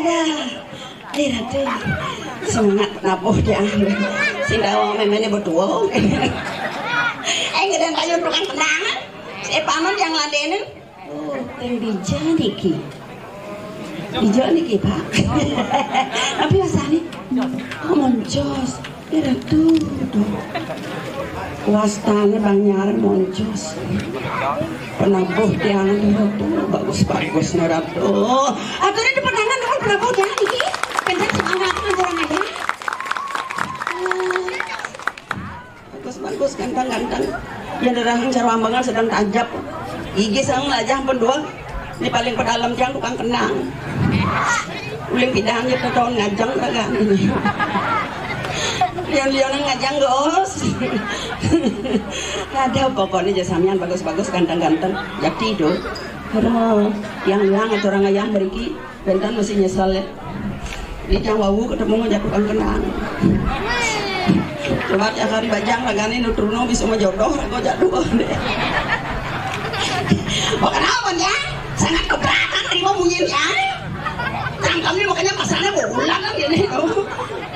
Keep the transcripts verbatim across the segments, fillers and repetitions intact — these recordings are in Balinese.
Ada. Ai Ratu, semangat nabuh tiang. Sing dawa méméné betuwung. Eh, ngedén payun tukang kendangan. Eh, panon yang ngladénin. Oh, yang dija niki. Dija niki, Pak. Tapi rasanya, oh, moncos. Ira tuh, tuh. Wastané banjar moncos. Penabuh tiang ira tuh, bagus-bagus nih, Ratu. Aturnya di pedangan dulu penabuh tiang iki. Kencang semangat kan kurang aja. Bagus-bagus, ganteng-ganteng. Ya, darah yang sarwa banget sedang tajap. Gigi sang aja ampun dua. Ini paling pedalem tiang tukang kenang. Uling pidang ya tahun ngajeng raga ini. Lion-lion ngajeng gos. Ada pokoknya aja samian bagus-bagus ganteng-ganteng. Jadi itu. Aduh, yang yang atau orang ayam beriki. Bentan masih nyesel ya. Ini yang wau ketemu ngajak tukang kenang. Coba tiap hari bajang lagani nutruna bisa mau jodoh aku jadul deh. Kok kenapa ya? Sangat keberatan terima munyin ya. Tangkamnya makanya pasarnya mau bulan kan gini.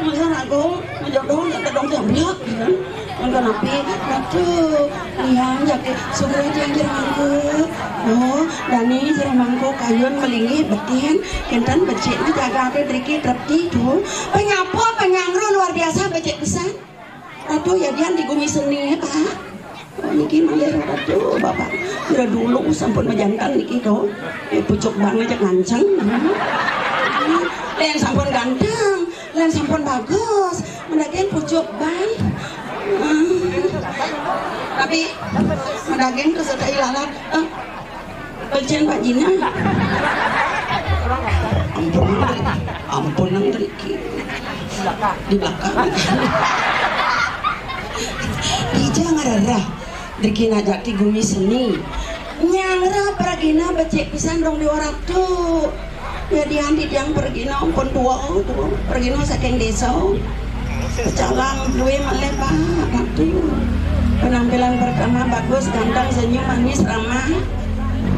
Masa aku mau jodoh nggak kedong jambret gitu. Mangga napi, aduh, liang jake sumur jengjer mangku. Oh, dani jero mangku kayun melinggih betin, kinten becikna jaga ate driki trepti tuh. Penyapa penyangru luar biasa becik pisan. Aduh, ya dian di gumi seni, Pak. Oh, niki malih aduh, Bapak. Kira dulu sampun majantan niki to. Eh, pucuk banget cek nganceng. Yang sampun ganteng. Lan sampun bagus, mendaging pucuk ban. Hmm. Tapi mendaging tuh sudah ilalat. Eh, pencen Pak Jina. Ampun, ampun nang driki. Di belakang. Dija ngarereh. Driki najak ti gumi seni. Nyangra pragina becik pisan dong di waratu. Jadi andi tiang pergina ampun tua tuh, pergina saking desa. Pecalang duwe malih Pak, aduh. Penampilan pertama bagus, ganteng, senyum manis, ramah.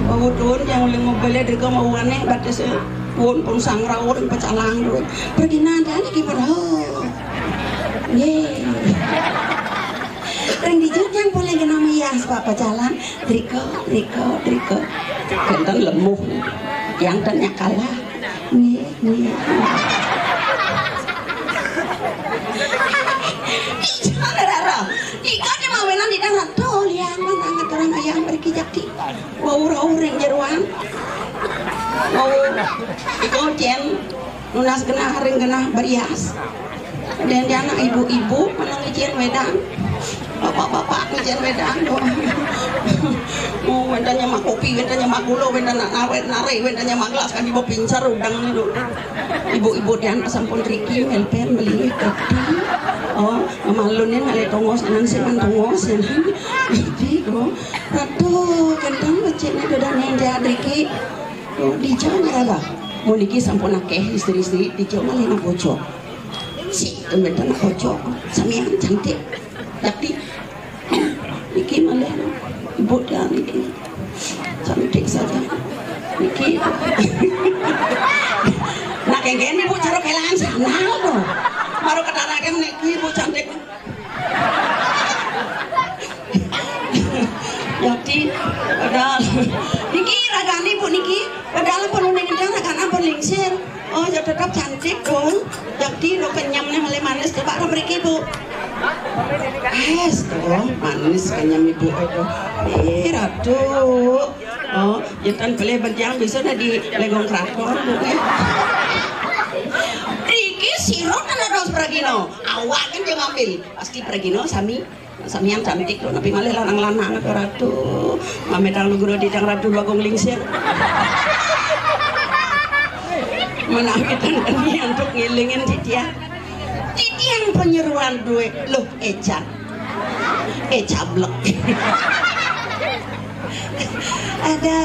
Mau tuun yang oleh mobilnya dari mau aneh batas pun pun sangra orang pecalang duwe. Pergina ada nih gimana? Oh. Nggih. Bapak jalan, triko, triko, triko. Kenten lemuh. Yang tanya kalah. Nggih, nggih. Iko derara. Iko di mawenan di dalam tol yang mana ngaturang ayam pergi jati. Wau rau ring jeruan. Wau iko cen nunas genah ring genah berias. Dan dia anak ibu-ibu menang ijen wedang. Bapak-bapak ijen wedang doang. Oh, wénten nyemak kopi, wénten nyemak gula, wénten nak nawét nari, wénten nyemak gelas kan ibu pincer udang niku. Ibu-ibu tiang sampun riki melpen beli kopi. Oh, malunin ngalih tongos anan siman tongos ya. Jadi, oh, ratu kentang becik niku dan yang dia riki. Oh, dijang ya lah. Mun niki sampun akeh istri-istri dijang malih nak bocok. Si, tumben nak bocok. Samian cantik. Yakti. Niki malih ibu dia niki. Cantik saja. Niki. Nah, kengken ibu cara kelangan sandal to. Baru ketarakan niki ibu cantik. Yakti, padahal niki ragane Bu niki, padahal pun uning kencang ragane pun lingsir. Oh, ya tetap cantik dong. Yakti lo kenyamnya malih manis, coba lo mriki Bu. Es tuh manis kenyam ibu aduh. Eh, ratu. Oh, ya kan boleh bentiang bisa di legong keraton Bu. Riki sirop kan ada pragino. Awak kan dia ngambil. Pasti pragino sami. Samian cantik tuh, tapi malih lanang-lanang tuh ratu. Mametang lu guru didang ratu bagong lingsir. Menawi tentang untuk ngilingin titian. Titian penyeruan duit, loh, eca. Eca blek. Ada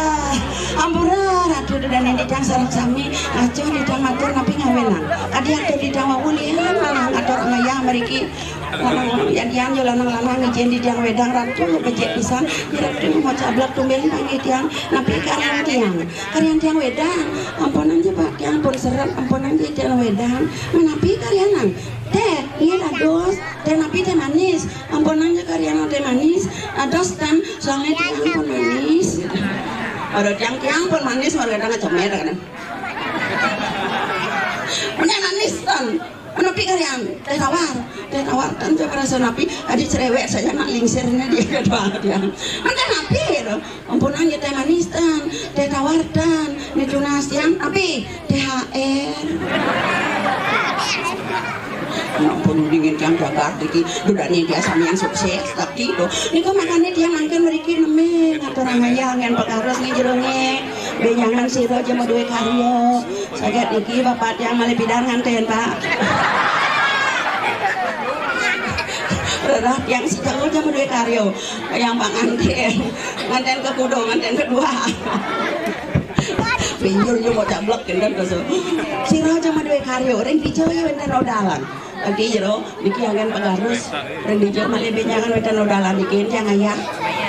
ampura ratu dan yang didang sarang sami. Aco didang matur napi ngawenang. Kadi atur didang wawulian lanang atur ngayah meriki. Lanang-lanang jadian yo lanang-lanang ijen di tiang wedang ratu becik pisan. Ya ratu mau cablak tumben panggil tiang. Napi karyan tiang? Karyan tiang wedang. Ampunang ja Pak, tiang pun seret, ampunang ja tiang wedang. Menapi karyan nang? Teh, nggih dados. Teh napi teh manis? Ampunang ja karyan teh manis. Dados tan, soalnya tiang pun manis. Ada tiang-tiang pun manis, warga tengah cemer kan. Punya manis tan. Menapi karyan, teh tawar, teh tawar tan coba rasa napi, adi cerewet saja nak lingsirnya dia kedua dia. Anda napi gitu. Ampunang ya teh manis tan, teh tawar tan, ini tunas yang napi T H R. Ampun dingin tiang jagat iki, dudane dia sami yang sukses tapi itu. Niku makanya dia mangkin meriki neme ngatur angaya ngen pekarus ngejerunge. Benyangan sira aja mau duwe karya. Saget iki bapak tiang malih pidan nganten, Pak. Rerah tiang sejauh aja mau duwe karya. Yang Pak nganten. Nganten ke kudo, nganten kedua. Pinjur yo mau cablek kenten terus. Sira aja mau duwe karya, ring pijo ya wenten rodalan. Lagi jero, niki angen pegarus. Ring pijo malih benyangan wenten rodalan niki tiang ayah.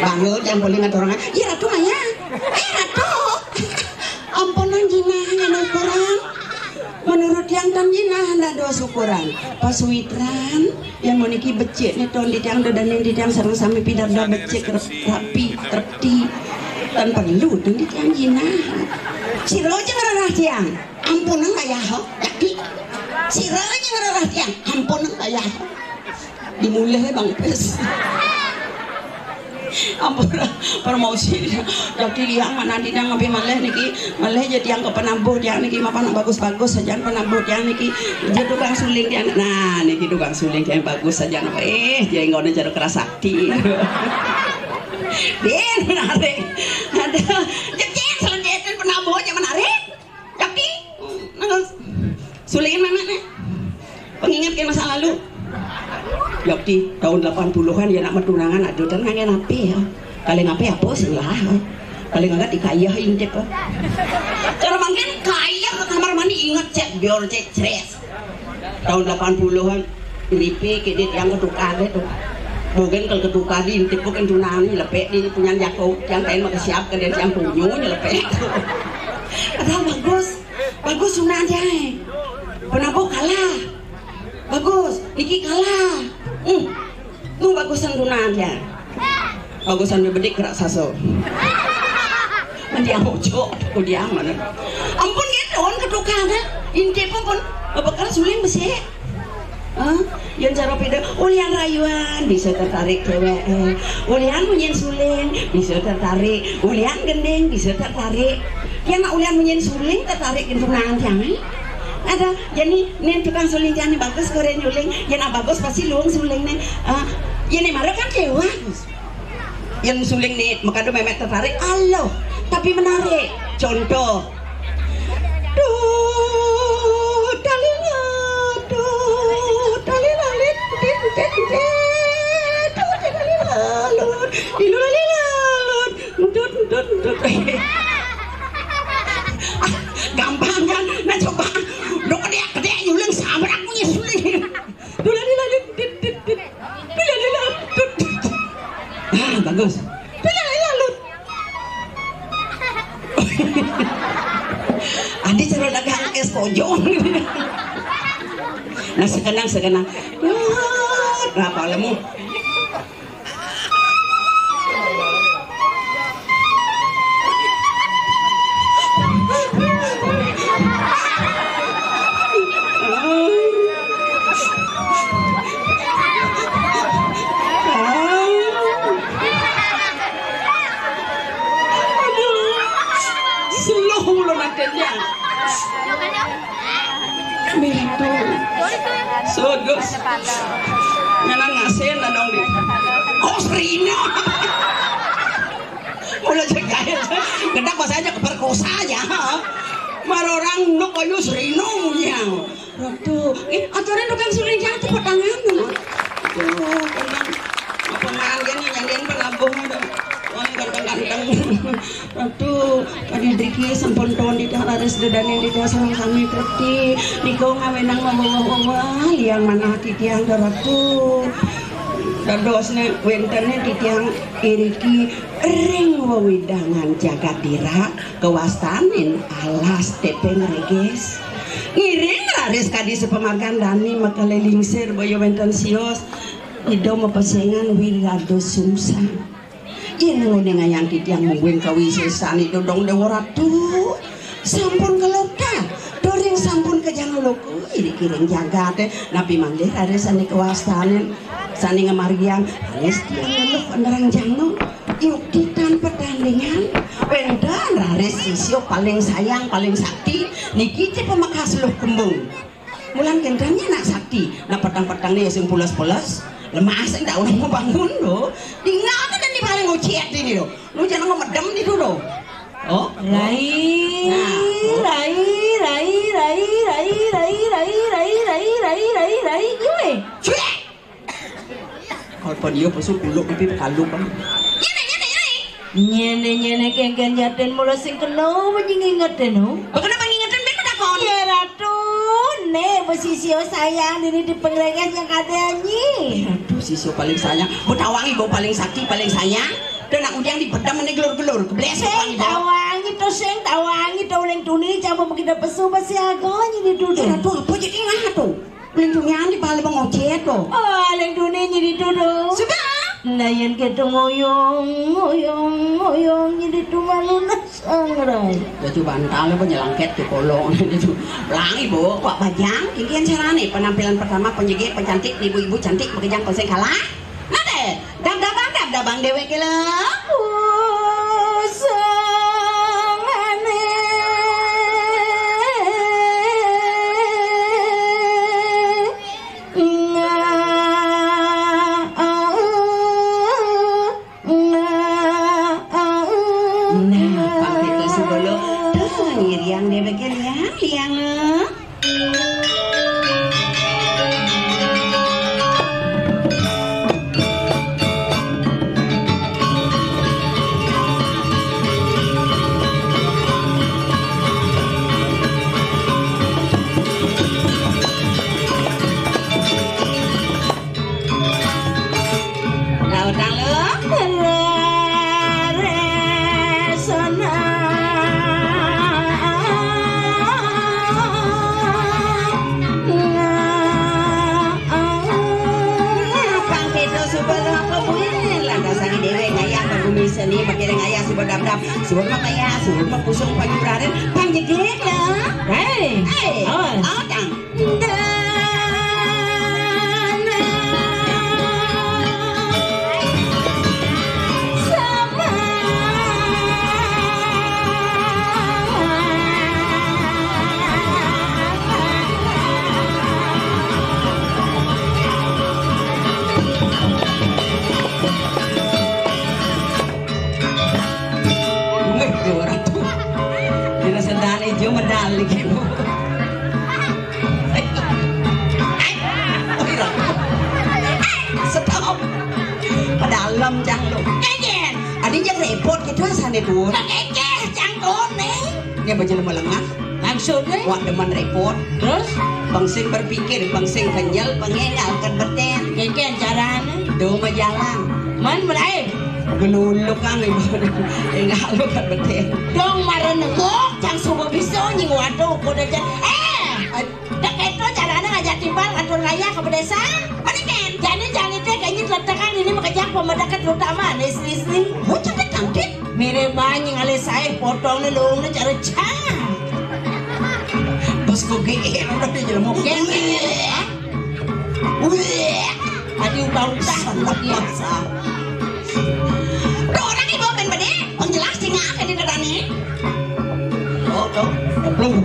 Bangun yang boleh ngatur orang. Iya ratu ayah. Eh ratu. Ampunang jinah ngene ukuran. Menurut yang tan jinah dados ukuran. Pasuitran yang meniki becik ni ton di tiang dodaning di tiang sareng sami pidarda becik rep- rapi repti. Tan perlu ton di tiang jinah. Sira aja ngererah tiang. Ampunang ayah. Tapi sira aja ngererah tiang. Ampunang ayah. Dimulih Bang Pes. Ampun promosi. Jadi liang mana didang ngambil malih niki, malih jadi yang ke penabuh tiang niki mapan bagus-bagus saja penabuh tiang niki. Dia tukang suling tiang. Nah, niki tukang suling tiang bagus saja. Eh, dia enggak ada jeruk kerasakti. Dia menarik. Ada jejeng selenjetan penabuh aja menarik. Yakti, nang sulingan mana nih? Pengingat ke masa lalu. Yakti, tahun delapan puluhan ya nak metunangan aduh dan ngangen api ya. Paling api apa sih lah? Paling agak dikayah intip. Cara mangkin kayah ke kamar mandi inget cek bior cek ceres. Tahun delapan puluhan ripi kidit yang ketukar itu. Mungkin kalau ketukar di intip bukan tunani lepek di punya jako yang lain maka siap ke dia yang punya lepek. Padahal bagus. Bagus sunat ya. Penabuk kalah. Bagus, niki kalah. Hmm. Nu bagusan sunat ya. Bagusan bebedik raksasa. Mending bocok, kudiang mana. Ampun gitu, on ketukannya. Inti pun pun, bakal suling besi. Hah? Yang cara beda, ulian rayuan bisa tertarik cewek. Eh, ulian munyin suling bisa tertarik. Ulian gending bisa tertarik. Yang nak ulian munyin suling tertarik gitu nangan tiang. Ada, jadi nih tukang suling tiang nih bagus keren nyuling. Yang nak bagus pasti luang suling nih. Eh, yang nih marah kan cewek. Yang suling nih, makanya memet tertarik, Allah, tapi menarik. Contoh, duh, dalila, duh, dalila, lit, dit, dit, dit, duh, dalila, lut, dilu, dalila, lut, entut, entut, entut. Ah, gampang kan? Nah, coba. Duh, kedek, kedek, nyuling, sabrak, punya suling. Duh, dalila, lit, dit, dit, dit. Duh, dalila, lut, dit, dit. Ah, bagus. Duh, dalila, lut. Adi cara dagang es kojong. Nah, sekenang, sekenang. Wah, kenapa lemu? Aduh. Slow lo nanti dia. Mirip tuh. Sugus. Nyanan ngasin dong di. Oh, Serina. Mulai jagain. Gendak bahasa aja keperkosa aja. Mar orang nuk kayu Serina punya. Ratu, eh, aturan tukang suling jatuh petangan. Tuh, tenang. Apa ngan gini nyanyian pelabuh ada. Wah, ganteng-ganteng. Ratu, tadi driki sampun ton di daharis dedaning di sareng sami trekti. Nika ngawenang maweweh-weweh liang manah titiang, Ratu. Dadosne wentene titiang iriki ring wewidangan jagat dira kawastanin alas tepeng reges. Ngiring raris kadi sapamargan dani makele lingsir boya wenten sios. Ida mapesengan wirado sungsang. Yen nguningayang titiang mungguing kawisesan Ida Dong Dewa Ratu. Sampun kalokta, doring sampun kajana loka, iriki ring jagate, napi malih raris sane kawastanin, sane ngamargiang, raris tiang luluh endarang jana. Yukti tan patandingan, wenten raris sisya paling sayang, paling sakti, niki te pamekas luh kembung. Mulan kenten nya nak sakti, nak peteng-peteng ne sing pules-pules, lemah sing daun mabangun do. Tinggal kan ni paling ngocet ini do. Lu jangan ngomedem ni do. Oh, rai, nah, oh. Rai, rai, rai, rai, rai, rai, rai, rai, rai, rai, rai, rai, gue. Cuek. Kalau dia pesu kuluk tapi pekaluk kan. Nyene, nyene, nyene. Nyene, nyene, kengken jaten mula sing kena apa ngingetin, no? Apa kenapa ngingetin? Ben udah kon. Ya, Ratu, ne, besisio sayang dini di pengrenges yang ada nyi. Ya, Ratu, sisio paling sayang. Bu tawangi, bu paling sakti, paling sayang. Dan nak ujang di pedang ini gelur-gelur. Kebles. Sing tawangi, to, sing tawangi, to, uleng tuni, coba begitu pesu, besi agonyi di duduk. Ya, Ratu, apa jadi ngah, tuh? Lindungi di bala bang ojek to. Oh, lindungi nyidi tudo. Sudah. Nah, yen keto ngoyong, ngoyong, ngoyong nyidi tumalu nasangrai. Ya coba antal apa nyelangket ke kolong itu. Langi, Bu, kok bajang, kikian carane penampilan pertama penyeger pencantik ibu-ibu cantik bekejang konseng kalah. Nade, dab-dabang, dab-dabang dewek lho. Usangane. Nah, pang kita sebelum. Tuh, ngiriang dewek ya, liang, liang lho. Lautang lu. Raresana. Pang kita suba apa buin? Rasane dhewe kaya bumi seni, makire ngayah suba dap-dap, suba mapayah, suba pusung panyubrarin, pang jegeg lah. Hei, hei, awas. Awas, Cang. Wih, dia orang tu. Dia sedang hijau medal lagi. Stop. Padalem, Cang, lu. Kengken. Adi jang repot gitu sane, Bu. Kekeh, Cang, kone. Dia baca lemah-lemah. Maksudnya? Wah, demen repot. Terus? Bang sing berpikir, bang sing kenyel, pengenal kan beten. Kengken carane. Do majalan. Man mulai. Geluluk kan ibu. Enggak lu kan beten. Dong mara nengok, Cang, suba bisa nying waduh, kuda jan. Eh! Dek eto carane ngajak timbal ngatur ngayah ka desa. Mane, Ken? Jani jani te kenyi letekan ini makejang pemedeket utama, istri-istri. Bocah te tangkit. Mire banyi ngalih sae potongne lungne cara cang. Bos ku G R udah dia jelemu. Ken. Wih. Adi ubah-ubah. Salah paksa. Tuh orang ibu ben bede, yang jelas tinggal aja di dadane. Oh, oh, plung.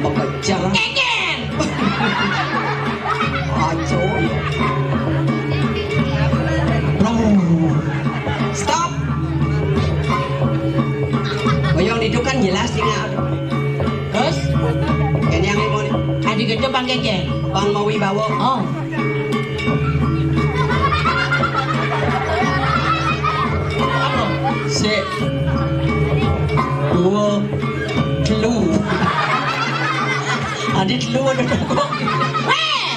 Pakai jalan. Keken. Aco. Plung. Stop. Boyong itu kan jelas tinggal. Terus? Ini yang ibu nih. Adi gede Bang Keken. Bang Mawi Bawo. Oh. Sik. Dua. Telu. Adi telu ada toko. Weh,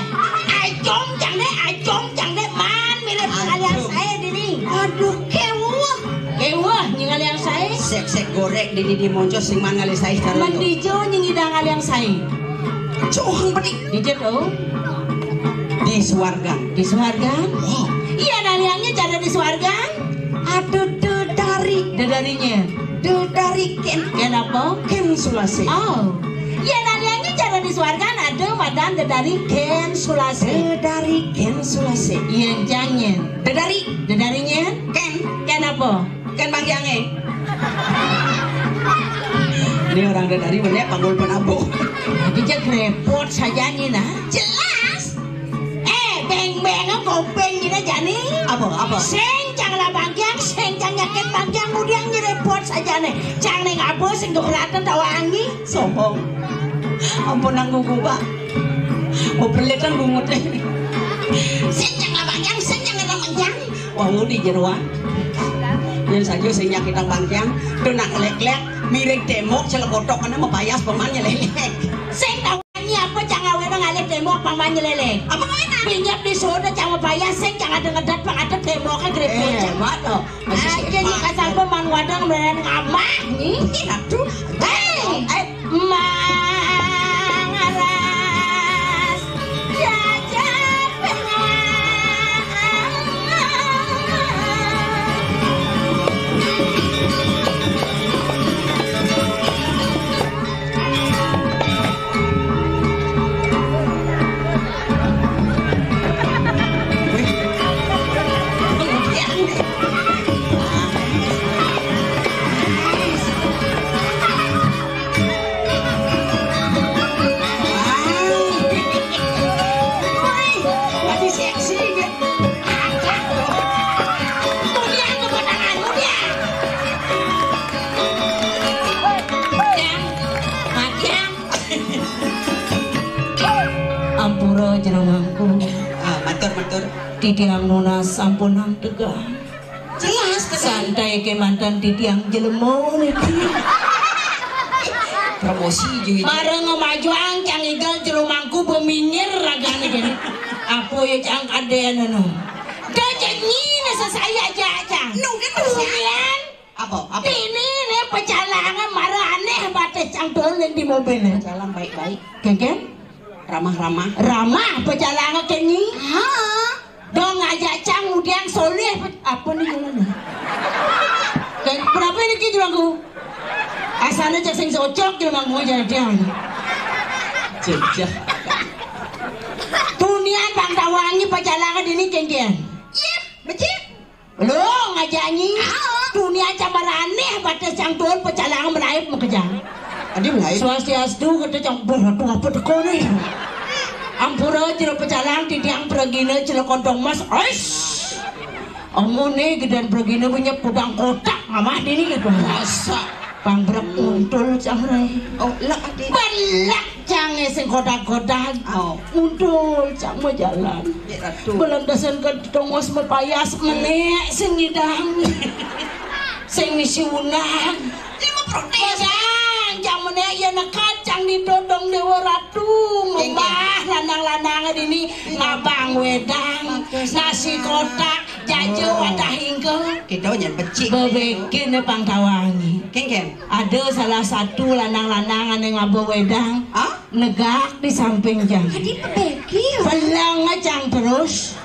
ajong jang dek, ajong jang dek, man mirip ngalian saya dini. Aduh, kewuh. Kewuh, nying ngalian saya. Sek-sek gorek di di monco sing man ngalih saya sekarang. Mendijo nying idang ngalian saya. Cohang pedik. Dijet, oh. Di suargan. Di suargan? Oh. Iya, naliannya cara di suargan. Aduh, dedari. Dedarinya. Dedari ken. Ken apa? Ken sulase. Oh. Iya, naliannya cara di suargan ada madan dedari ken sulase. Dedari ken sulase. Iya, jangan. Dedari. Dedarinya? Ken. Ken apa? Kan Bang Yange. Ini orang dari mana panggul penabuk. Jadi cek repot saja nih nah. Jelas. Eh, beng-beng kopeng gini jani. Apa, apa? Seng cang lah bangkiang, seng cang yakin bangkiang, kemudian nyi repot saja nih. Cang ning apa sing keberatan tawa angin. Sombong. Ampun nang gugu, Pak. Mau perlitan bungut deh. Seng cang lah bangkiang, seng cang lah bangkiang. Wah, di jeroan. Yang saja sing nyakitan bangkiang, tuh nak lek-lek, miring tembok, celekotok, karena mepayas paman nyelelek. Sing tahu ini apa, cang awena ngalih tembok, paman nyelelek. Apa ngawena? Pinjam di soda, cang mepayas, sing cang ada ngedat, pang ada tembok, kan gede. Eh, hebat loh. Masih aja nih kasar paman wadang, beneran ngamah nih. Aduh. Hei, eh, Mangaras jajah. Ampura jero mangku. Ah, matur, matur. Titiang nunas sampunang tegang. Jelas, tegang. Santai kemanten titiang jelema niki. Promosi juga. Bareng ngemajuang cang igal jero mangku beminggir ragane gini. Apa ya cang kaden anu. Da jenyi ne sesaya aja cang. Nunggu. Kemudian apa? Apa? Ini ne pecalangan marane bateh cang dolen di mobil. Jalan baik-baik. Kengken? Ramah-ramah. Ramah pecalangan kenyi. Ha. Dong aja cang mudian soleh. Aku. Asané cék sing cocok jelema ngomong jadian. Jejeh. Tunian pang tawangi pacalangé dini kéngkén. Iya, becik. Lo ngajanyi. Ah. Tunian camarané baté cang tuun pacalangé melaib makejang. Adi melaib. Swastiastu kéto cang beratuh apa teko né. Ampura jero pacalang titiang pragina jero kontong mas. Ais. Amoné gedén pragina benyep kudang kotak ngamah dini gitu. Masa. Pangbrek muntul cang rai. Oh, lek adi. Belek cangé sing kotak-kotak. Oh. Muntul cang majalan. Dek Ratu. Belendesan ke tongos mapayas menék sing ngidang. Sing misi unang. Ini mah protes. Cang, cang menék ya nekat cang ditodong Déwa Ratu. Kéngkén. Membah lanang-lanang dini ngabang wedang, nasi kotak, jaja wadah hingga. Kita nyén becik. Bebékin pang tawangi. Kéngkén. Ada salah satu lanang-lanang ané ngaba wedang. Hah? Negak di samping cang. Adi bebékin. Pelang cang terus.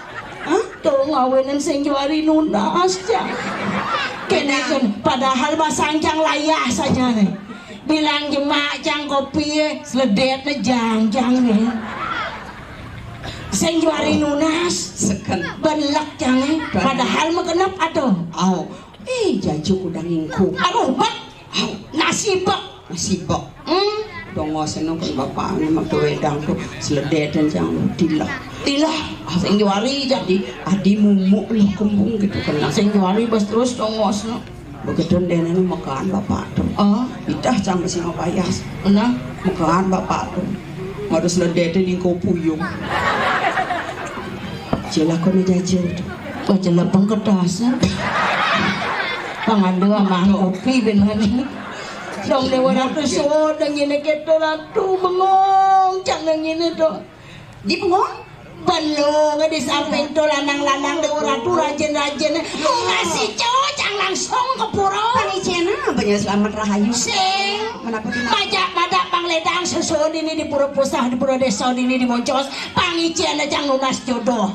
Hah? Tuh ngawinin sing juari nunas cang. Kéné kan, padahal basang cang layah saja né. Bilang jemak cang kopi, seledetné jang-jang né. Sing juari nunas. Seken. Belek cang né. Padahal magenep atuh. Au. Ih, jajuk udah ngingkup. Aduh, bek. Au. Nasi bek. Nasi bek. Hmm. Dongos éno kan bapak ané maké wedang tuh seledetén cang tilah. Tilah. Sing juari jadi adi mumuk lo kembung gitu kan. Sing juari bas terus dongos no. Begitu déné makan bapak tuh. Oh. Itah cang masih ngapayas. Nah. Makan bapak tuh. Harus seledetén ningko puyung. Cilaka né jaja tuh. Oh, jelepeng kedasan. Panganda amah kopi bener. Dong Déwa Ratu soda ngene keto Ratu bengong cang ngene to. Di bengong? Bengong di samping to lanang-lanang Déwa Ratu rajin-rajin. Mau ngasih cowok cang langsung ke pura. Pangicena banyak selamat rahayu. Sing. Menapa di bajak madak pangledang susun ini di pura pusah di pura desa ini di Moncos. Pangicena cang lunas jodoh.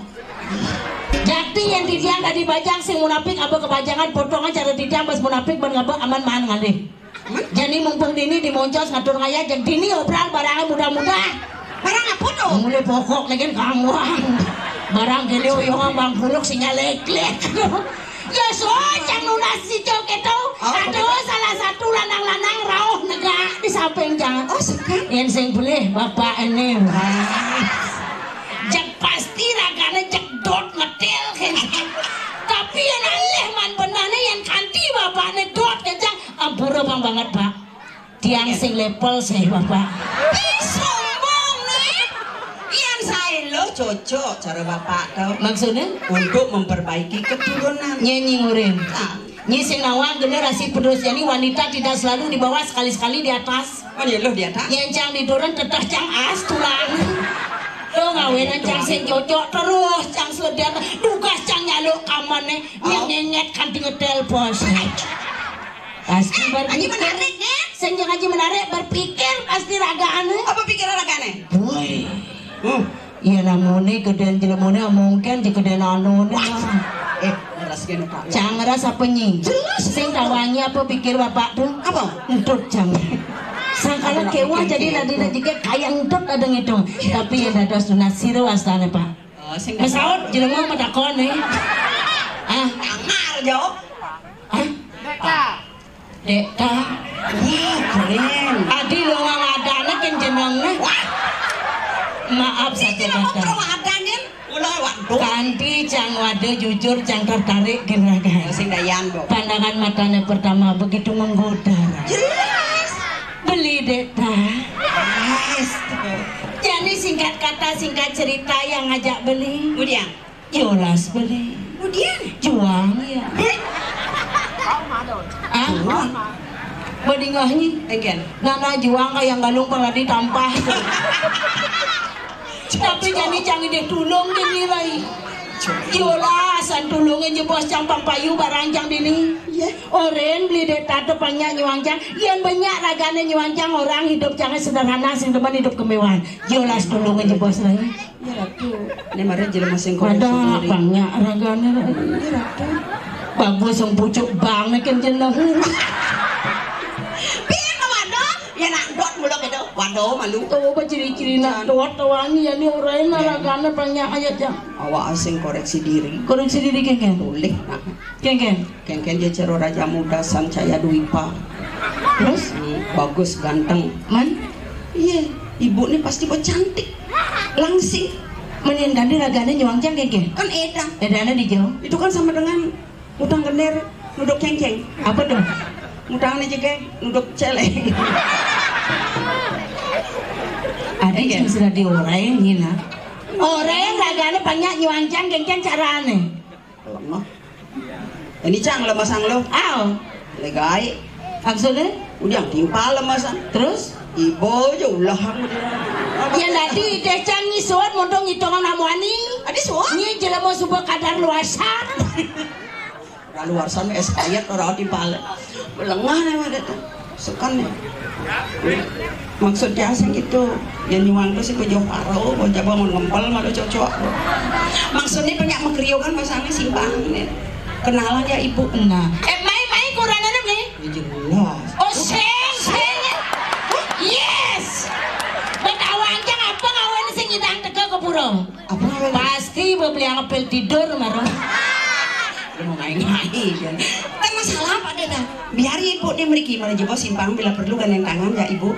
Jakti yén titiang dadi bajang sing munapik aba kebajangan potongan cara titiang bas munapik ban ngaba aman maan ngalih. Jani mumpung dini di Moncos ngatur ngayah jeg dini obral barangé mudah-mudah. Barang apa to? Mulai pokok lagi kangwang. Barang kéné oyongan bang puluk sinyal leklek. Ya so cang nunas si cok itu. Oh, aduh, salah satu lanang-lanang rauh negak di samping jangan. Oh, sekan. Yén sing boleh bapak ini. Ah. Jeg pasti ragané jeg dot ngetil kéné. Tapi yén alih man benehné yén kanti bapakné dot kencang, ampura bang banget, Pak. Tiang sing level sih, Bapak. Ih, sombong né. Yén saé lo cocok cara bapak to. Maksudnya? Untuk memperbaiki keturunan. Nyanyi ngurin. Nah. Nyi sing nawang generasi penerus, jadi wanita tidak selalu di bawah, sekali-sekali di atas. Oh, iya, lo di atas. Yén cang diturun teteh cang as tulang. Lo ngawénan cang sing cocok terus cang seledar. Dugas cang nyaluk kamané. Nyén ngenyet kanti ngetel bos. Pasti berpikir. Aji menarik né. Sing jang aji menarik berpikir pasti ragané. Apa pikir ragané? Woi. Hmm. Iya namoné gedén jelemoné mungkin di gedén anoné. Eh, leres kéné, Pak. Cang ngeras apa nyi? Jelas. Sing tawangi apa pikir bapak tuh? Apa? Entut cang. Sangkala kéweh jadi nadina jika kaya entut ada ngitung. Tapi ya dados nunas sira wastané, Pak. Oh, sing saut jelema matakon né. Ah, tangar jo. Hah? Dék ta. Wah, keren. Adi lo ngadané kén jenengné. Wah. Maaf satu kata. Ngadané. Ulah waduh. Kanti cang wada jujur cang tertarik generakan. Sing dayan, Bu. Pandangan matanya pertama begitu menggoda. Jelas. Beli dék ta. Yes. Jadi singkat kata singkat cerita yang ngajak beli. Kemudian. Jolas beli. Kemudian. Juang ya. Heh? Ah? Juang. Badingah nyi. Again. Nana juang kaya galung pangadi tampah. Tapi jani cang idih tulung jani rai. Jolas an tulungin jebos cang pang payu barang cang dini. Iya. Oren beli dék ta to pang nyak nyuang cang. Yén banyak ragané nyuang cang orang hidup cangé sederhana sing demen hidup kemewahan. Jolas tulungin jebos rai. Ya Ratu, né mara jelema sing kono. Ada sendiri. Bangnya ragané. Ya Ratu. Bagus sing pucuk bang kén jeneng. Padahal malu. Tuh, apa ciri-ciri nak tuat tuh wangi ya, nih orang enak. Ya. Ragane banyak aja, Cang. Awak asing koreksi diri. Koreksi diri, kengken. Boleh, nah. Kengken. Kengken dia cero raja muda, sancaya dwipa. Terus? Hmm, bagus, ganteng. Man? Iya, ibu nih pasti buat cantik. Langsing. Menin tadi ragane nyuang, Cang, kengken. Kan edan. Edane di jauh. Itu kan sama dengan utang gender, nuduk cengceng. Apa tuh? Utang aja, geng, nuduk celeng. Ada yang sudah diorai, Nina. Orang ragane banyak nyuang, Cang, kengken carane. Lemah. Ini, Cang, lemah sang lo. Aw. Legai. Maksudnya? Udah timpal lemah sang. Terus? Ibu aja ulah kamu dia. Ya, tadi deh, Cang, ngisuan, mondong ngitungan amuani. Adi suan? Ini jelema suba kadar luasan. Kadar luasan es kayet orang timpal. Lengah nih, ada tuh. Sekan nih. Maksudnya sih gitu. Yang nyuang tuh si bejo paro, coba mau ngempel, malu cocok. Maksudnya banyak mengkriukan pasangan si bang nih. Kenalan ya, ibu. Nah. Eh, mai, mai, kurang ada nih. Ya, jelas. Oh, sing, sing. Yes. Betawang, Cang, apa ngawen sing ngidang teka ke pura? Apa ngawen? Pasti bebeli ngepel tidur, marah. Lu mau ngai-ngai, kan? Kan masalah apa deh, dah? Biar ibu dia meriki, mana jebos simpang bila perlu gandeng tangan ya, ibu.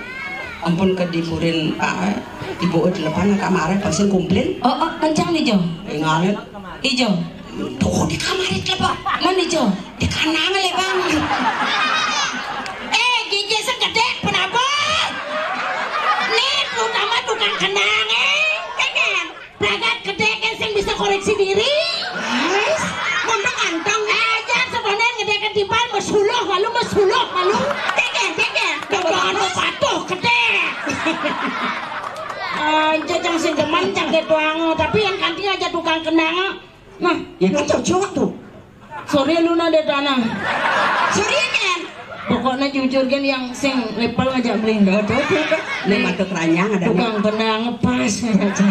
Ampun ke dipurin, ah, ibu di depan kamar, pasti komplain. Oh, oh, kencang nih, Jo. Ingat. Ijo. Tuh, di kamar itu, Pak. Mana, Jo? Di kanang le, Bang. Eh, gigi segede penabur. Nih, terutama tukang kenang, eh. Kan, kan? Pragat gede kan sing bisa koreksi diri. Yes. Ngomong antong. Aja sebenarnya gede ketiban, mesuluh malu, mesuluh malu. Teke, teke. Dodoan patuh gede. Aja, Cang, sing demen, Cang, ketuang. Tapi yang kanti aja tukang kenang. Nah, ya kan cocok tuh. Sorry, lu nade tanah. Sorry, kan? Pokoknya jujur, kan, yang sing level aja beli. Nggak ada, ada. Ini mata keranjang ada nih. Tukang benang pas aja.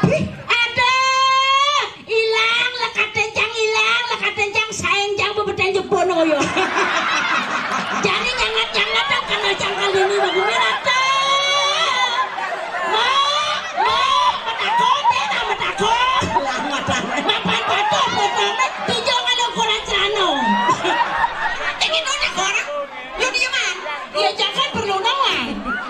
Ih, ada. Ilang, lekaten, Cang, ilang, lekaten, Cang, saen, Cang, bebeten jebon, oh, ya. Jadi nyangat-nyangat, kan, kena, Cang, kali ini, bagus, rata. Mak, mak, metakon, deh, nah, metakon. Lah, mapan. Mapan patuh, potongnya, tiga kali ukuran celana. Ini tuh anak orang, lu dieman. Ya, jangan perlu nawang.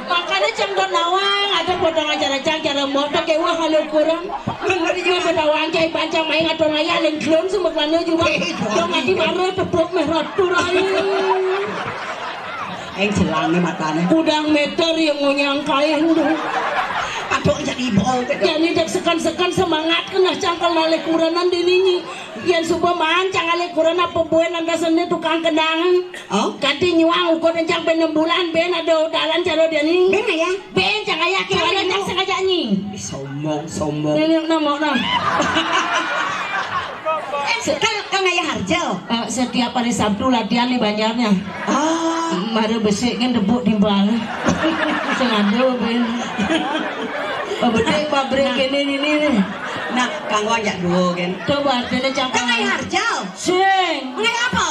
Makanya, Cang, tuh nawang, ada potong acara, Cang, cara motor, kayak, wah, kalau ukuran. Bener, iya, pada wangkai pancang main atau raya, lengklon, semua mana juga. Iya, iya. Dong, nanti baru tepuk merah, tuh, raya. Eng celangnya matanya. Kudang meter yang ngunyang kain tuh. Aduh, jadi bol, gitu. Jadi dek sekan-sekan semangat kena cangkal malih kurenan dininyi. Yang suba maan cangkal kurenan apa buen anda seni tukang kendang. Oh? Ganti nyuang ukur encang ben enam bulan, ben ada dalan cara dia ni. Ben ya? Ben cang ayak kira cang sengaja nyi. Ih, sombong, sombong. Ini nama orang. Eh, se-, kan, kan ayah Harjo. Eh, setiap hari Sabtu latihan di Banjarnya. Ah. Mara besik kan debuk timbal. Sing ada, Ben. Oh, betik pabrik ini, ini, ini. Nah, kanggo ajak dua, kan? Coba, artinya cangkang. Kan ayah Harjo. Sing. Ngai apa?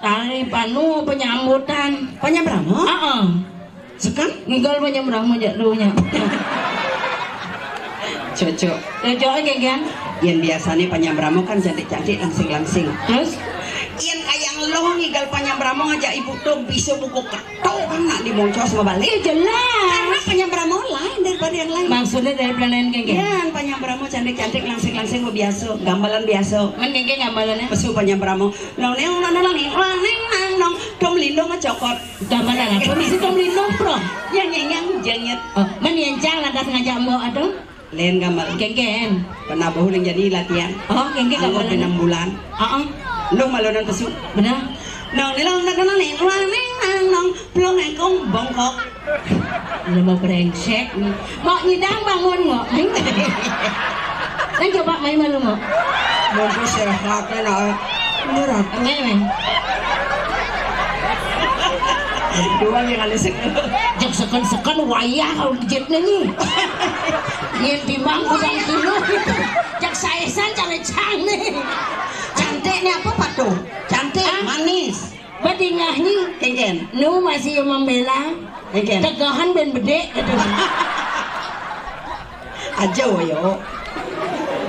Tari panu penyambutan. Penyambrama? Heeh. Sekan? Ngigal penyambrama jak dunya. Cocok. Cocok, kan, kan? Yang biasanya penyambrama kan cantik-cantik, langsing-langsing. Terus? Yang kayak lo ngigal penyambrama ngajak ibu tuh bisa buku kato kan nak dimoncos sama balik. Eh, jelas. Karena penyambrama lain daripada yang lain. Maksudnya dari pelayanan, kan, kan? Yang penyambrama cantik-cantik, langsing-langsing, biasa, gambalan biasa. Men, kan, kan, gambalannya? Pesu penyambrama. Nong neng nong nong neng nong nong nong. Tom Lindong ngecokot. Gamelan apa? Mesti Tom Lindong, bro. Yang yang yang jengit. Oh, men yang cang lantas ngajak mbok, aduh. Len gamelan. Kengken. Pernah bahu yang jadi latihan. Oh, kengken. Anggo gamelan. Enam bulan. Heeh. Lo malunan pesu. Benar. Nong nilong nong nong neng nong neng nong. Plong engkong bongkok. Lu mau brengsek. Mau nyidang bangun, ngok. Nang coba main malu, ngok. Mumpung sehat, enak. Beneran. Ngai, men. Dua yang ada sek-, jek seken-seken wayah kalau jep nyanyi. Yang timang kudang kilo. Jek saesan cara cang nih. Cantik nih apa, Pak, tuh? Cantik, hah? Manis. Badingah nyi. Kéngkén. Nu masih yo membela. Kéngkén. Tegahan ben bedik gitu. Aja woyo.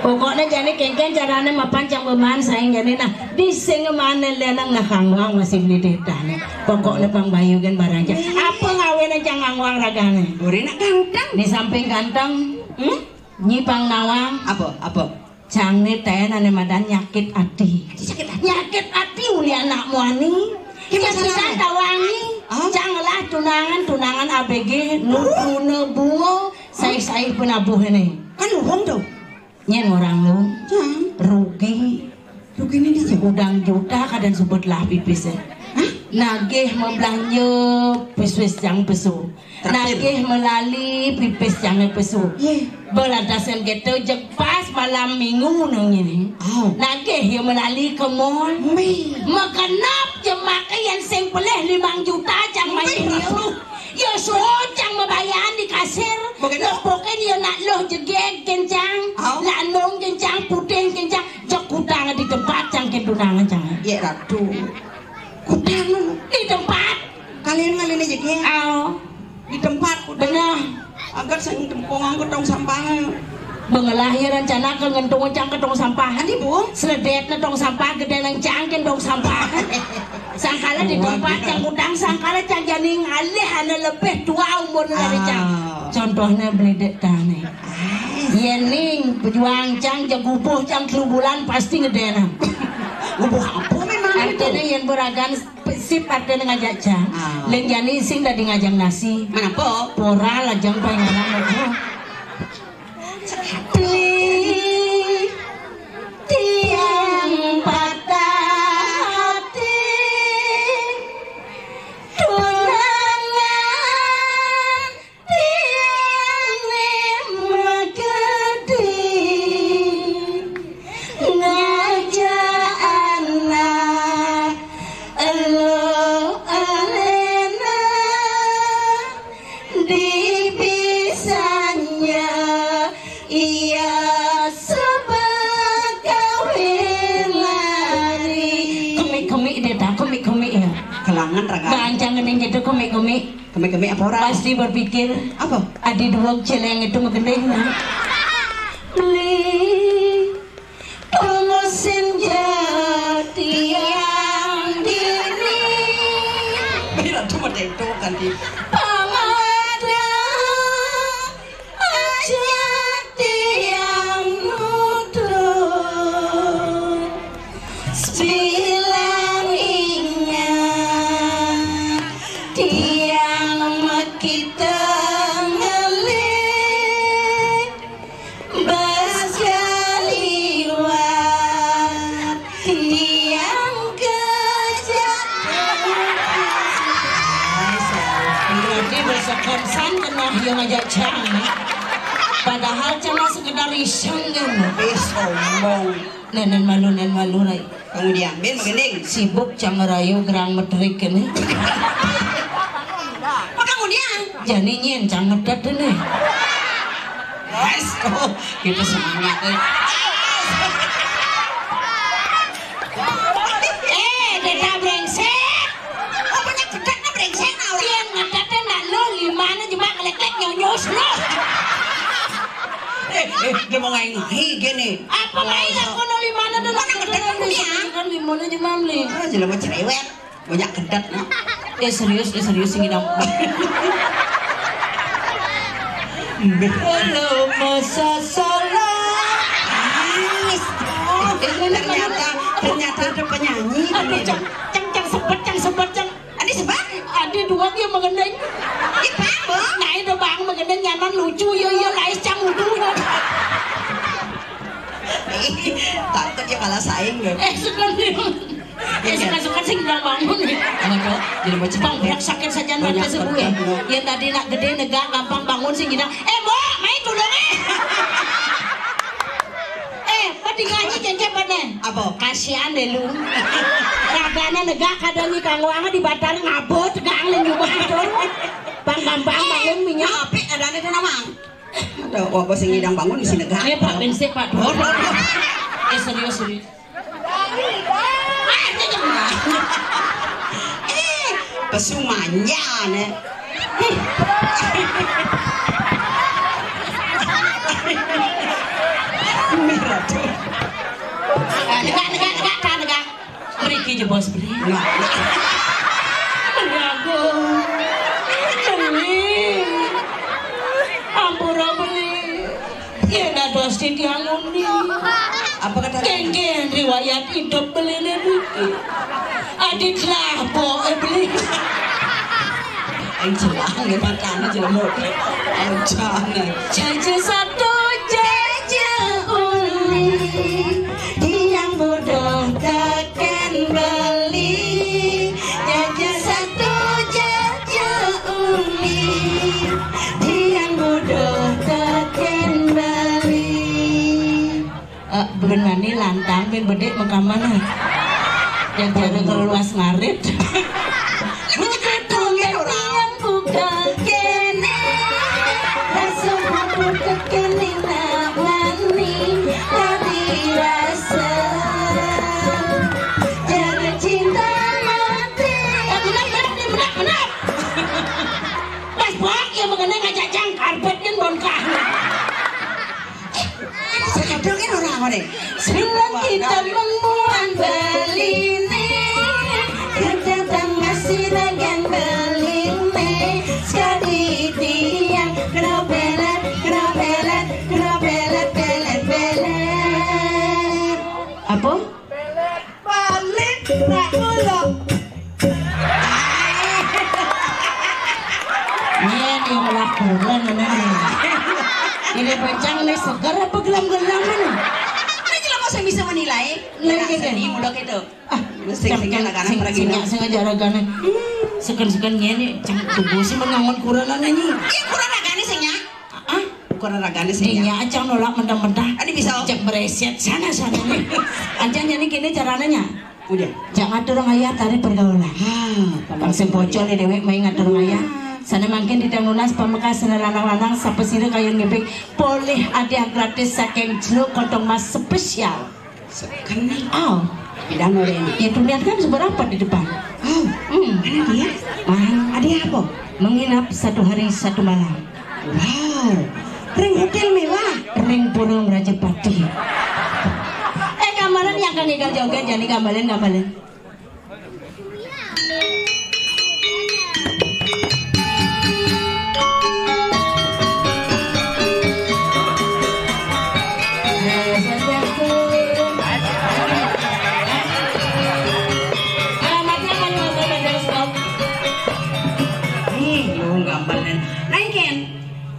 Pokoknya jani kéngkén carane mapan cang beman saing jani nah di sing mana lenang nah kangwang masih beli detane. Pokoknya Bang Bayu kan barang cang. Apa ngawene cang kangwang ragane? Ore nak ganteng. Di samping ganteng, hmm? Nyi pang nawang. Apa? Apa? Cang ne ten ane madan nyakit ati. Nyakit ati. Nyakit ati uli anak muani. Ki masalah tawangi. Hah? Cang lah tunangan, tunangan A B G, nutune bungo, saih-saih penabuh ini. Kan luhung tuh. Nyen orang lu. Cang. Rugi. Rugi ini dia. Udang juta kadang sebut lah pipis eh. Hah? Nagih mau belanja pipis cang pesu. Traktir. Nagih melali pipis jangan pesu. Ye. Belantasan gitu jeg pas malam minggu nang ini. Oh. Nagih ya melali ke mall. Mi. Megenap je makai yang sing pelih limang juta cang main dia. Ya suruh cang membayar di kasir. Begenap. Lepokin ya nak loh jegeg kencang. Oh. Lanung kencang, puting kencang. Jek kutang di tempat cang kentunangan cang. Ye ratu. Kutang di tempat. Kalian ngalin aja ke? Oh. Di tempat udah. Benar. Agar sing tempong angkut tong sampah. Mengelah ya rencana ke ngentung cang ke tong sampah. Adi, Bu? Seledetna tong sampah gede nang cangkin tong sampah. Sangkala di tempat cang utang, sangkala cang janing alih ane lebih tua umur dari cang. Ah. Contohnya beli dek tane. Yening pejuang cang jagubuh cang telu bulan pasti ngedena. Gubuh apa memang itu? Artinya yang beragan sip artinya ngajak cang. Ah. Leng jani sing dadi ngajak nasi. Mana po? Pora lajang paling alam. Tiang patah hati tunangan. Tiang magedi ngajak anak elo alena di bisanya ia sebab kawin lari. Kemik-kemik dia tak kemik-kemik ya. Kelangan raga. Bancang ngening gitu kemik-kemik. Kemik-kemik apa ora? Pasti berpikir, apa? Adi dua celeng itu megending. Beli tunggu senja tiang dini. Bila cuma itu kan di. Pamada aja tiang nuduh. Bilang ingat tiang makita ngelik bas kaliwat tiang kejak. Berarti bersekonsan kenah yang ngajak cang. Padahal cuma sekedar iseng kan. Eh, sombong. Nenen malu, nenen malu, rai. Kamu diambil, menggending. Sibuk cang ngerayu gerang metrik ini. Apa kamu diam? Jani nyen cang medet ini. Guys, oh, kita semangat, eh. Eh, deta brengsek. Oh, banyak gedek nih brengsek, nah, orang. Yang ngedet nak lo lima nih, cuma ngelek-lek nyonyos lo. Eh, eh, dia mau ngai-ngai gini. Apa ngai aku no lima nih, tuh? Mana gedek aku nih, ya? Kan lima nih, cuma beli. Ah, jelema cerewet. Banyak kedat, no. Eh, serius, eh, serius sing ngidam. Belum masa salah. Ternyata, ternyata ada penyanyi. Aduh, cang, cang, cang, sebet, cang, sebet, cang. Adi sebet? Adi dua dia mengendeng. Ih, Bang, Bang. Nah, itu Bang mengendeng nyaman lucu, ya, ya, lais cang udu. Ih, takut ya kalah saing, ya. Eh, suka nih. Ya, suka-suka sing bilang bangun. Apa tuh? Jadi mau Bang, berak sakit saja nanti sembuh ya. Yang tadi nak gede negak gampang bangun sing bilang, "Eh, Mbok, main dulu, eh." Eh, petinggannya cecep mana? Apa? Kasihan deh lu. Ragana negak kadang di kangwang di batar ngabut, gang dan jubah tuh. Bang gampang bangun minyak. Tapi ada itu namang. Ada apa sing ngidang bangun di sini negak? Eh, Pak, bensik, Pak. Dor, dor, dor. Eh, serius, serius. Ah, dia jangan. Pesu manjane. Miratu. Negak, negak, negak, negak. Mriki jebos beli. Nah. Ragu. Beli. Ampura beli. Yen dados titiang undi. Apa kata? Kengken riwayat hidup beline niki. Adit lah, po, eh, beli. Ayo jelang ya, matane jelemut. Ayo jangan. Jaja satu, jaja undi. Tiang butuh teken beli. Jaja satu, jaja undi. Tiang butuh teken beli. Eh, ben wani lantang, ben bedik makaman. Yang tiada keluas ngarit. Buka tongeng orang. Buka kene. Rasa butuh kene nak wani. Tadi rasa. Jangan cinta mati. Eh, benar, benar, benar, benar. Mas Bok, yang mengenai ngajak jang karpet kan bongkar. Saya kadang kan orang apa nih? Bilang kita memuan beline, kadang masih dagang beline. Sekali tiang, kena pelet, kena pelet, kena pelet, pelet, pelet. Apa? Balik, nak ulok. Iya, dia melak bulan, mana nih? Ini pencang nih, seger apa gelam-gelam, mana? Ini jelema sing bisa menilai. Iya, iya, iya. Seni, muda gitu. Ah, sing, sing, sing, sing, sing aja ragane. Hmm, sekan-sekan ngene, cang tubuh sih menangon kurang ini. Iya, kurang ragane sing ya. Ah, kurang ragane sih ya. Dia aja nolak mentah-mentah. Ada bisa. Cek bereset sana sana nih. Aja nyani kene caranya. Udah. Jangan ngatur ngayah tari pergaulan. Ah, bang sing bocor ya dewek main ngatur ngayah. Sana mangkin di nunas pamekas sana lanang-lanang sapa sira kayun ngepik polih hadiah gratis saking Jero Kantong Mas spesial. Sekene. Oh. Bilang orang. Ya tulian kan seberapa di depan? Oh. Hmm. Mana dia? Mana? Ada apa? Menginap satu hari satu malam. Wow. Ring hotel mewah. Ring Burung Rajapati. Eh, gambaran yang kang igal joget, jadi gambaran, gambaran.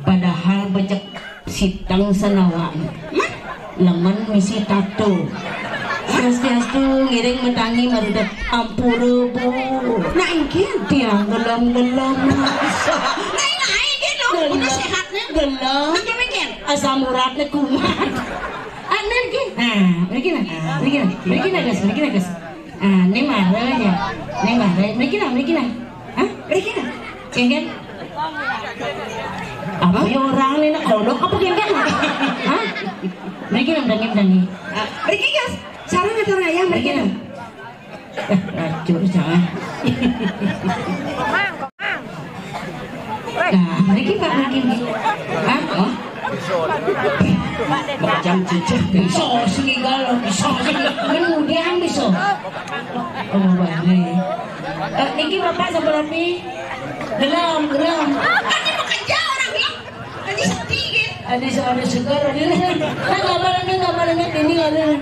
Padahal becek siteng sanawa. Lemen misi tato. Swastiastu, ngiring metangi marudep ampura, Bu. Nah, engkin. Tiang gelem-gelem. Nah, nah, engkin lho, udah sehatnya. Gelem. Engkin, engkin. Asam uratnya kumat. Ah, nah, engkin. Nah, mriki nah. Mriki nah. Mriki nah, guys, mriki nah, guys. Ah, ini marah ya. Ini marah. Mriki nah, mriki nah. Hah? Mriki nah. Engkin. Apa ya orang ini nak kodok apa engkin? Hah? Mriki nah, mriki, mriki. Ah, mriki, guys. Sarang atau raya mriki nah. Eh, racun jangan. Nah, mriki Pak, mriki, mriki. Hah? Oh? Macam cicak bisa sih kalau bisa sih. Kemudian bisa. Oh, baik. Eh, niki Bapak sampurapi. Gelem, gelem. Kan dia bekerja orang ya. Tadi sepi kan? Ada seorang segar, ada. Nah, gambarannya, gambarannya ini ada.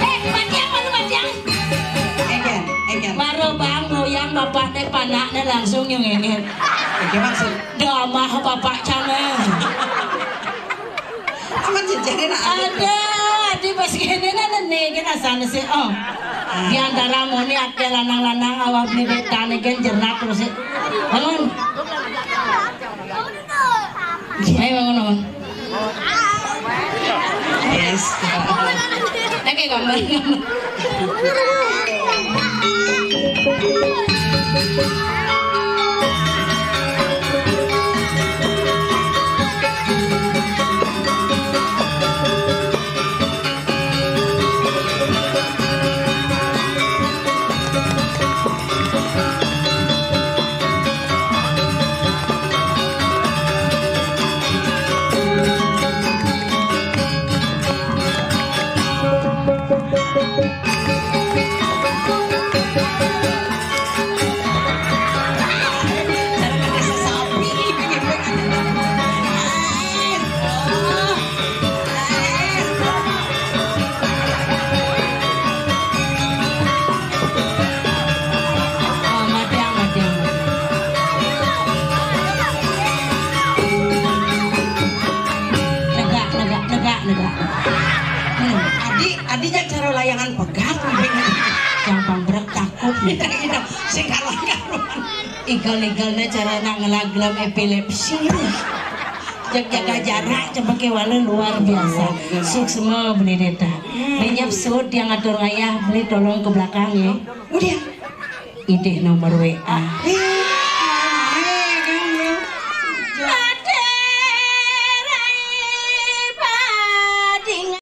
Eh, Batiang, mana Batiang? Engken, engken. Maro bang, ngoyang bapakne, panakne langsung yang ini. Iki maksud. Damah bapak cange. Amat jejerin ada. Ada, di pas gini, nah, nah, Nih, gén asané sih, oh. Di antara moni akéh lanang-lanang awak beli déta nih gén jerak terus sih. Bangun. Ayo bangun, bangun. Yes. Oke, gambar. Negak, negak, negak, negak. Hmm, adi, adi nya cara layangan pegat. Gampang berat takut. Sing karuan-karuan. Igal-igalnya cara nak ngelaglem epilepsi. Jaga jarak, coba kewala luar biasa. Suksma beli déta. Beli nyap sud yang atur ayah, beli tolong ke belakang ya. Udah. Idih nomor W A.